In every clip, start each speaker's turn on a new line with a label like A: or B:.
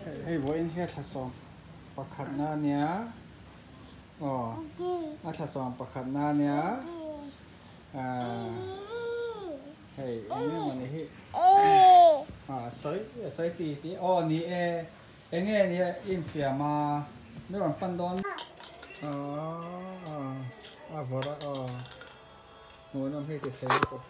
A: Hei vawiin hi a thla sawm pakhatna a nia aw a thla sawm pakhatna a nia ahh hei eng nge mawni hi ah a sawi a sawi ti ti aw ni e eng nge nia i infiam a mi rawn pan dawn aw a vawrh a aw hmuhnawm hi ti thei lutuk.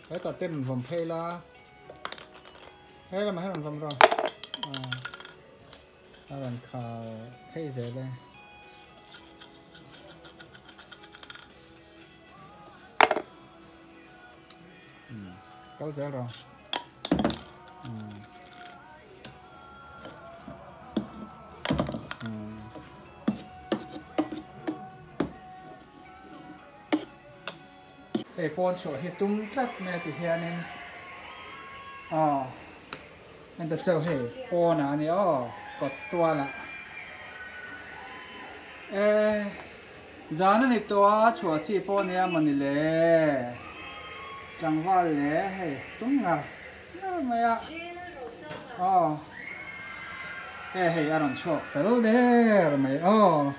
A: Hetah te rawn vawm phei la, he lamah hian rawn vawm rawh, a rawn khar phei zel e. Kal zel rawh. Hei pawn chhuah hi tum tlat mai a ti hianin aw en ta cheu hei pawnah a ni aw kawt tualah e Zan a ni tawh a, chhuah chi pawh nia maw ni le? Tlangval le hei tum ngar ngar mai a, aw e hei a rawn chhuak fel der mai aw,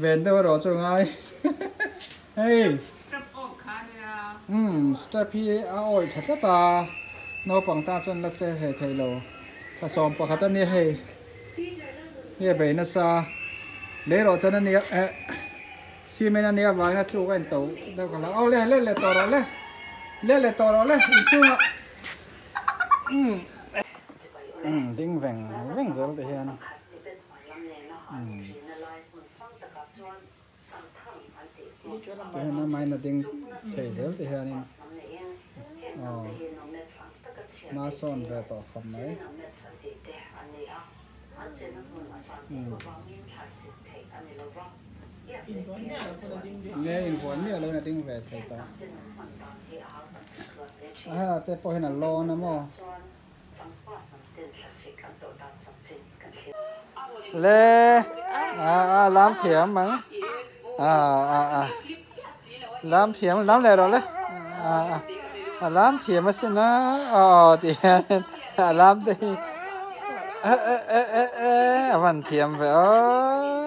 A: ven deuh erawh chu ngai hei.
B: Step awk kha nia.
A: Umm step hi a awih tha tlat a, naupang tan chuan la che hle thei lo, thla 11 a nia hei. Nge bei nasa lei rawh chuan ania eh cement ania vangin a tluk a in to deuh ka hlau aw le le le tawh rawh le le le tawh rawh le inchhungah umm umm ding veng veng zel te hian umm tihian amahin a ding chei zel te hianin aw hma sawn ve tawh khawp mai. Nge invuan miah loin a ding ve thei tawh. A hela te pawh hian a lawn a maw? Le a a lam thiam ang a a a lam thiam lam leh rawh le a a a lam thiam asin a aw ti hian a lam te hi e e e e e a van thiam ve aw.